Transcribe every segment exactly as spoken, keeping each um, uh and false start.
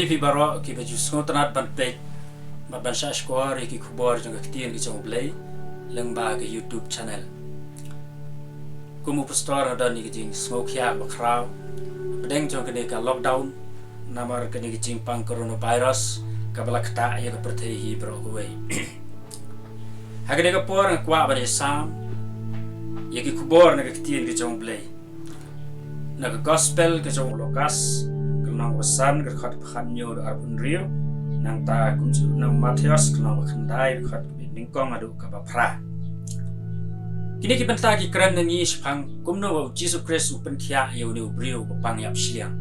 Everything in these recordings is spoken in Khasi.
Phi baroh kiba ju sngewtynnat ban peit bad ban shah shkor ïa ki khubor jong ka ktien ka jong U Blei lyngba ka YouTube channel. Kum u pastor nga don ïa ka jingsngewkhia ba khraw hapdeng jong kane ka lockdown namar kane ka jingpang coronavirus kaba la ktah ïa ka pyrthei hi baroh kawei. Ha kane ka por nga kwah ban ïasam ïa ki khubor na ka ktien ka jong U Blei na ka gospel ka jong u Lukas, ka lynnong ba san, ka dkhot ba khatñiew haduh arphew hynriew, nangta kumjuh na u Mathaios, ka lynnong ba khyndai, ka dkhot kaba nyngkong haduh kaba phra. Kine ki bynta ki kren na ngi shaphang kumno ba U Jisu Khrist u pynkhiah ïa une u briew uba pang ïap shiliang.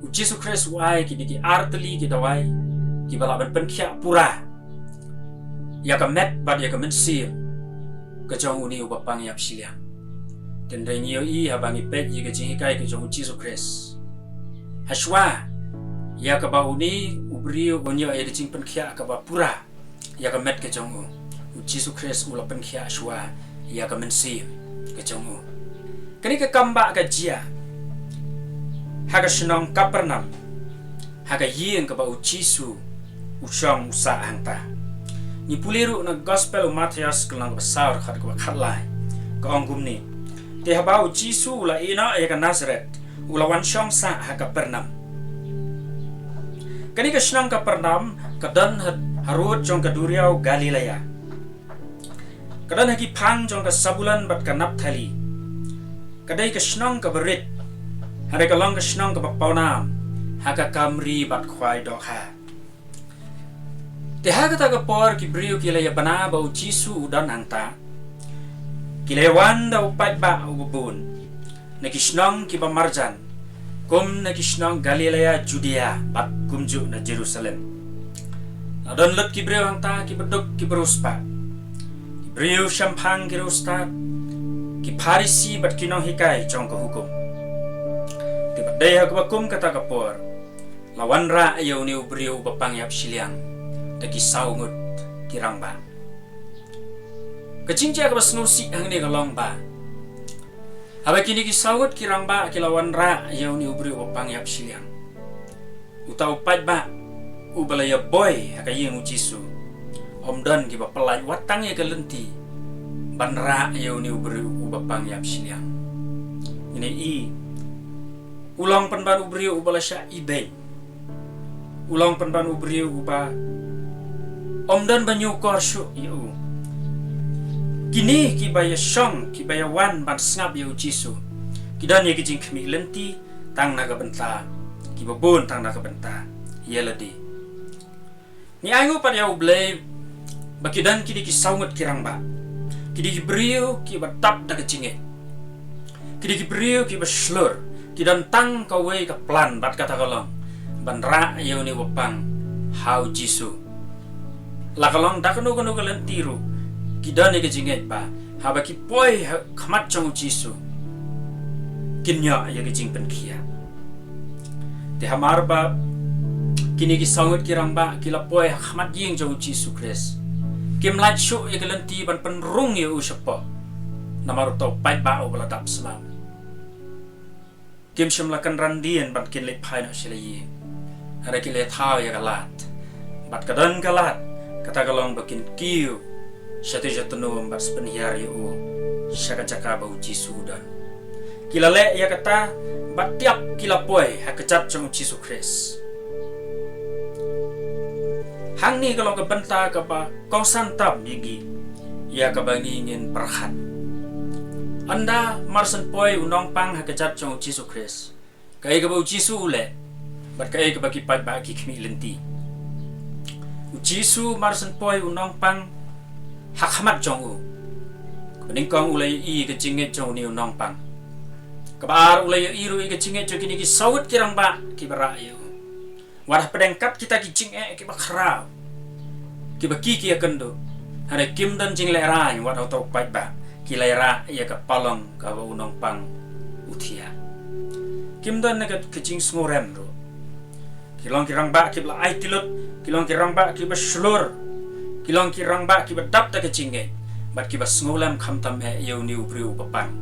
U Jisu Khrist u ai kine ki artylli ki dawai kiba lah ban pynkhiah pura ïa ka met bad ïa ka mynsiem ka jong une uba pang ïap shiliang. Hynrei ngi ïohi haba ngi peit ïa ka jinghikai ka jong U Jisu Khrist, hashwa ïa kaba une u briew un ïoh ïa ka jingpynkhiah kaba pura ïa ka met ka jong u, U Jisu Khrist u la pynkhiah shuwa ïa ka mynsiem ka jong u. Kane ka kam ba ka jia ha ka shnong Kapernaum, ha ka ïing kaba U Jisu u shong u sah hangta. Ngi pule ruh na gospel u Mathaios, ka lynnong kaba saw, ka dkhot kaba khatlai, ka ong kumne: Te haba U Jisu u la ïeh noh ïa ka Nasaret, u la wan shong sah ha Kapernaum. Kane ka shnong Kapernaum ka don ha, harud jong ka duriaw Galilea. Ka don ha ki phang jong ka Sabulon bad ka Naphtali. Ka dei ka shnong kaba rit, hynrei ka long ka shnong kaba pawnam ha ka kam ri bad khwai dohkha. Te ha kata ka por ki briew ki la ïa bna ba U Jisu u don hangta. Ki la ïa wan da u paidbah uba bun na ki shnong kiba marjan, kum na ki shnong Galilea, Judea bad kumjuh na Jerusalem. La don lut ki briew hangta kiba duk kiba riewspah, ki briew shemphang ki riewstad, ki Pharisi bad ki nonghikai jong ka hukum. Te ba dei ha kaba kum kata ka por la wanrah ïa une u briew uba pang ïap shiliang da ki saw ngut ki rangbah. Ka jingjia kaba sngewsih hangne ka long ba haba kine ki saw ngut ki rangbah ki la wanrah ïa une u briew uba pang ïap shiliang, uta u paidbah uba la ïa boi ha ka ïing U Jisu, ym don kiba pyllait wat tang ïa ka lynti ban rah ïa une u briew uba pang ïap shiliang. Ngin ïohi u long pynban u briew uba la shah ibeiñ. U long pynban u briew uba ym don ba ñiewkor shuh ïa u. Kine kiba ïa shong, kiba ïa wan ban sngap ïa U Jisu, ki don ïa ki jingkhmih lynti tang na ka bynta, kiba bun tang na ka bynta ïa lade. Ngi ainguh pat ïa U Blei ba ki don kine ki saw ngut ki rangbah, kine ki briew kiba dap da ka jingngeit, kine ki briew kiba shlur, ki don tang kawei ka plan bad kata ka long ban rah ïa une uba pang ha U Jisu. La ka long da kano kano ka lynti ruh, ki don ïa ka jingngeit ba haba ki poi ha khmat jong U Jisu, kin ïoh ïa ka jingpynkhiah. Te hamar ba kine ki saw ngut ki rangbah ki la poi ha khmat ïing jong U Jisu Khrist, kim lait shuh ïa ka lynti ban pynrung ïa u shapoh namar uta u paidbah uba la dap slem. Kim shym la kynran dien ban kin leit phai noh sha la ïing. Hynrei ki la thaw ïa ka lad. Bad ka don ka lad, kata ka long ba kin kiew shatei shatnum bad sa pynhiar ïa u sha ka jaka ba U Jisu u don. Ki la leh ïa kata bad tiap ki la poi ha kjat jong U Jisu Khrist. Hangne ka long ka bynta kaba kongsan tam ïa ngi, ïa kaba ngi ngin pyrkhat. Ynda mar shen poi u nongpang ha kjat jong U Jisu Khrist, kaei kaba U Jisu u leh bad kaei kaba ki paidbah ki khmih lynti. U Jisu mar shen poi u nongpang ha khmat jong u, kaba nyngkong u la ïohi ka jingngeit jong une u nongpang. Kaba ar u la ïohi ruh ïa ka jingngeit jong kine ki saw ngut ki rangbah kiba rah ïa u. Wat hapdeng kat kita ki jingeh kiba khraw, kiba ki ki ïakynduh, hynrei kim don jinglehrain wat ha uta u paidbah, ki la ïarah ïa ka palong kaba u nongpang u thiah. Kim don na ka, ka jingsngewrem ruh. Ki long ki rangbah kiba la aiti lut, ki long ki rangbah kiba shlur, ki long ki rangbah kiba dap da ka jingngeit bad kiba sngewlem khamtam eh ïa une u briew uba pang.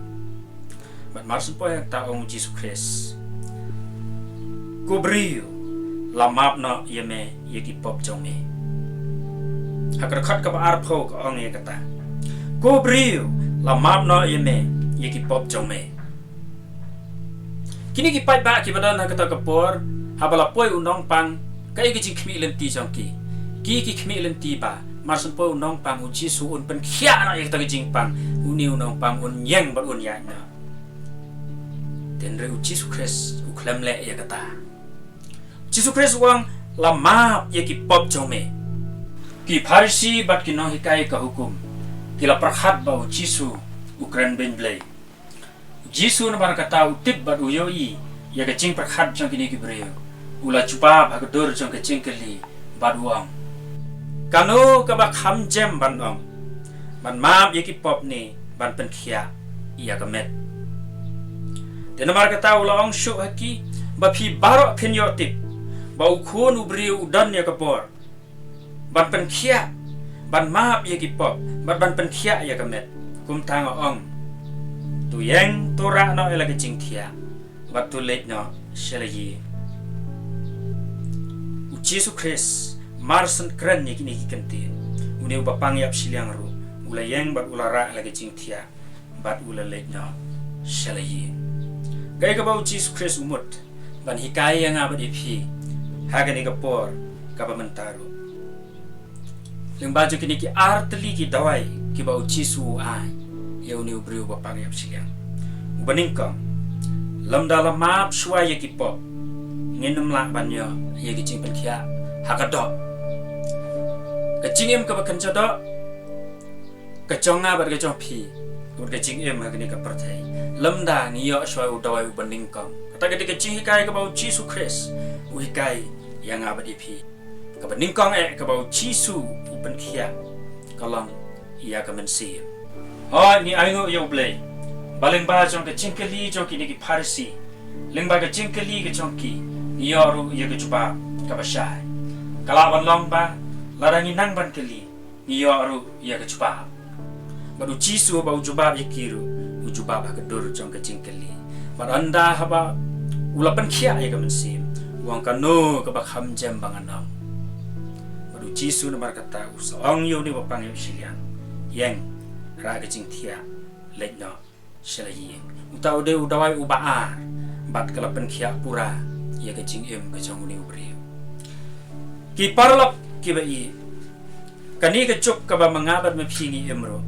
Bad mar shen poi ha kata ong U Jisu Khrist, ko briew, la map noh ïa me ïa ki pop jong me. Ha ka dkhot kaba arphew ka ong ïa kata, ko briew, la map noh ïa me ïa ki pop jong me. Kine ki paidbah kiba don ha kata ka por, haba la poi u nongpang, kaei ka jingkhmih lynti jong ki? Ki ki khmih lynti ba mar shen poi u nongpang, u Jisu un pynkhiah noh ïa kata ka jingpang, une u nongpang un ïeng bad un ïaid noh. Hynrei u Jisu Khrist u khlem leh ïa kata. Jisu Khrist u ong, la map ïa ki pop jong me. Ki Pharisi bad ki nonghikai ka hukum ki la pyrkhat ba u Jisu u kren beiñ Blei. U Jisu namar kata u tip bad u ïohi ïa ka jingpyrkhat jong kine ki briew. U la jubab ha ka dur jong ka jingkylli bad u ong, kano kaba kham jem ban ong, ban map ïa ki pop ne ban pynkhiah ïa ka met? Te namar kata u la ong shuh ha ki, ba phi baroh phin ïoh tip ba u Khun u briew u don ïa ka bor ban pynkhiah, ban map ïa ki pop bad ban pynkhiah ïa ka met. Kumta nga ong, to ïeng, to rah noh ïa la ka jingthiah bad to leit noh sha la ïing. U Jisu Khrist mar shen kren ïa kine ki kyntien, une uba pang ïap shiliang ruh u la ïeng bad u la rah ïa la ka jingthiah bad u la leit noh sha la ïing. Kaei kaba u Jisu Khrist u mut ban hikai ïa nga bad ïa phi ha kane ka por kaba mynta ruh? Lyngba jong kine ki ar tylli ki dawai kiba u Jisu u ai ïa une u briew uba pang ïap shiliang, uba nyngkong, lymda la map shuwa ïa ki pop, ngin ym lah ban ïoh ïa ka jingpynkhiah ha ka doh. Ka jingim kaba kynja doh ka jong nga bad ka jong phi, bad ka jingim ha kane ka pyrthei, lymda ngi ïoh shuwa u dawai uba nyngkong. Kata ka dei ka jinghikai kaba u Jisu Khrist u hikai ïa nga bad ïa phi. Kaba nyngkong eh kaba u Jisu u pynkhiah ka long ïa ka mynsiem. Hooid, ngi ainguh ïa u Blei ba lyngba jong ka jingkylli jong kine ki Pharisi, lyngba ka jingkylli ka jong ki, ngi ïoh ruh ïa ka jubab kaba shai. Ka lah ban long ba lada ngi nang ban kylli, ngi ïoh ruh ïa ka jubab. Bad u Jisu haba u jubab ïa ki ruh, u jubab ha ka dur jong ka jingkylli. Bad ynda haba u la pynkhiah ïa ka mynsiem, u ong, kano kaba kham jem ba ngan ong? Bad u Jisu namar kata u sa ong ïa une uba pang ïap shiliang, ïeng, rah ka jingthiah, leit noh sha la ïing. Uta u dei u dawai uba ar bad ka la pynkhiah pura ïa ka jingim ka jong une u briew. Ki paralok kiba ïeit, kane ka juk kaba ma nga bad ma phi ngi im ruh,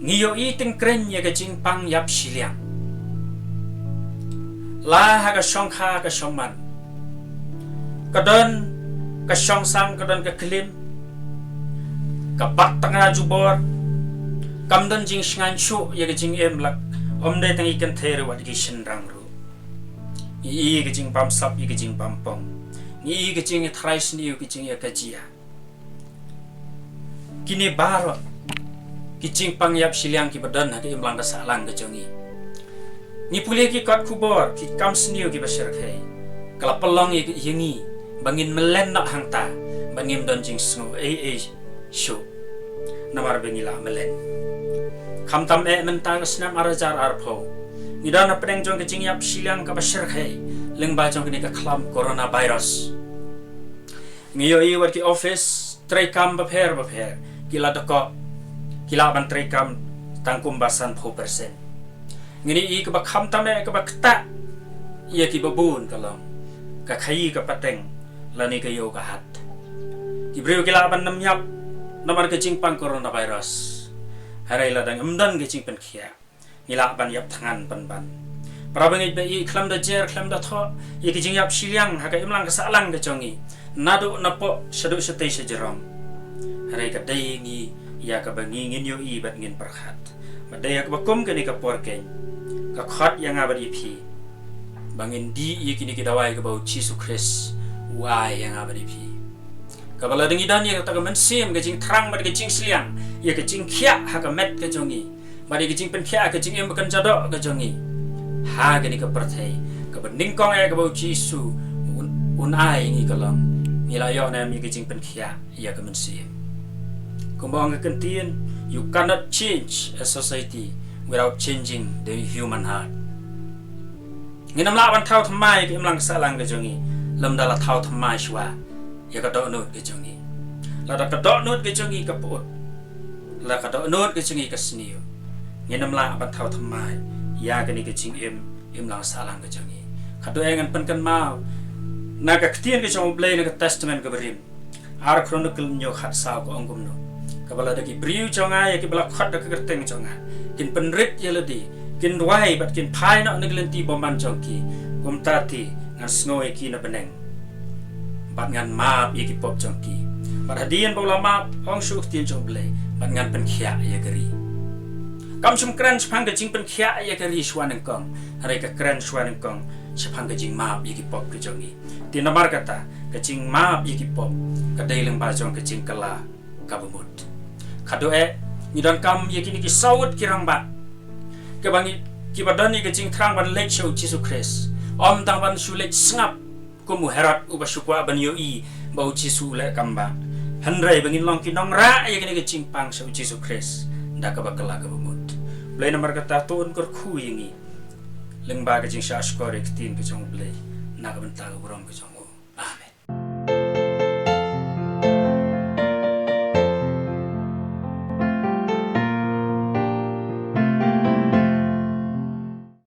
ngi ïohi tyngkrein ïa ka jingpang ïap shiliang. La ha ka shongkha ka shongman, ka don ka shongsang, ka don ka klim, ka bat tnga jubor, kam don jingshngaiñ shuh ïa ka jingim, la ym dei tang ïa ki kynthei ruh, wat ki shynrang ruh. Ngi i ka jingbamsap ïa ka jingbamphong, ngi i ka jingïatharai sniew, ka jingïakajia. Kine baroh ki jingpang ïap shiliang kiba don ha ka imlang ka sahlang ka jong ngi. Ngi pule ki kot khubor, ki kam sniew kiba shyrkhei, ka la pynlong ïa ngi ba ngin mlien noh hangta, ba ngim don jingsngew ei ei shuh, namar ba ngi la mlien. Khamtam eh mynta ka snem ar hajar arphew, ngi don hapdeng jong ka jingïap shiliang kaba shyrkhei lyngba jong kane ka khlam coronavirus. Ngi ïohi wat ki office treikam bapher bapher ki la dkoh, ki lah ban treikam tang kumba sanphew percent. Ngi i kaba khamtam eh kaba ktah ïa kiba bun ka long ka khaïi ka pateng lane ka ïew ka hat. Ki briew ki lah ban nym ïap namar ka jingpang coronavirus. Hynrei lada ym don ka jingpynkhiah, ngi lah ban ïap thngan pynban. Para bangeit ba ïeit, khlem da jer khlem da thoh ïa ka jingïap shiliang ha ka imlang ka sahlang ka jong ngi, naduh napoh shaduh shatei shajrong, hynrei ka dei ïa ngi ïa kaba ngi ngin ïohi bad ngin pyrkhat. Ba dei ha kaba kum kane ka por keiñ ka khot ïa nga bad ïa phi ba ngin dih ïa kine ki dawai kaba u Jisu Khrist u ai ïa nga bad ïa phi. Kaba lada ngi don ïa kata ka mynsiem ka jingthrang bad ka jingshiliang, ïa ka jingkhiah ha ka met ka jong ngi bad ïa ka jingpynkhiah ha ka jingim ba kynja doh ka jong ngi ha kane ka pyrthei, kaba nyngkong eh kaba u Jisu un, un ai ïa ngi ka long, ngi la ïoh ne em ïa ka jingpynkhiah ïa ka mynsiem? Kumba ong ka ktien, you cannot change a society without changing the human heart. Ngin ym lah ban thaw thymmai ïa ka imlang ka sahlang ka jong ngi lymda la thaw thymmai shuwa ïa ka dohnud ka jong ngi. Lada ka dohnud ka jong ngi ka pyut, lada ka dohnud ka jong ngi ka sniew, ngin ym lah ban thaw thymmai ïa kane ka jingim imlang sahlang ka jong ngi. Khatduh eh ngan pynkynmaw na ka ktien ka jong U Blei na ka Testament ka barim. Ar Chronicle hynñiew khatsaw ka ong kumno: Kaba lada ki briew jong nga, ïa kiba la khot da ka kyrteng jong nga, kin pynrit ïa lade, kin duwai bad kin phai noh na ki lynti bymman jong ki, kumta te ngan sngew ïa ki na bneng bad ngan map ïa ki pop jong ki. Bad hadien ba u la map, ong shuh ka ktien jong U Blei, bad ngan pynkhiah ïa ka ri. Kam shym kren shaphang ka jingpynkhiah ïa ka ri shuwa nyngkong, hynrei ka kren shuwa nyngkong shaphang ka jingmap ïa ki pop ka jong ngi. Te namar kata, ka jingmap ïa ki pop ka dei lyngba jong ka jingkylla kaba mut. Khatduh eh, ngi donkam ïa kine ki saw ngut ki rangbah kiba ngi, kiba don ïa ka jingthrang ban leit sha U Jisu Khrist, ym tang ban shu leit sngap kum u Herod uba shu kwah ban ïohi ba U Jisu u leh kam bah, hynrei ba ngin long ki nongrah ïa kane ka jingpang sha U Jisu Khrist da kaba kylla kaba mut. Blei namar kata to un kyrkhu ïa ngi lyngba ka jingshahshkor ïa ka ktien ka jong U Blei na ka bynta ka burom ka jong U.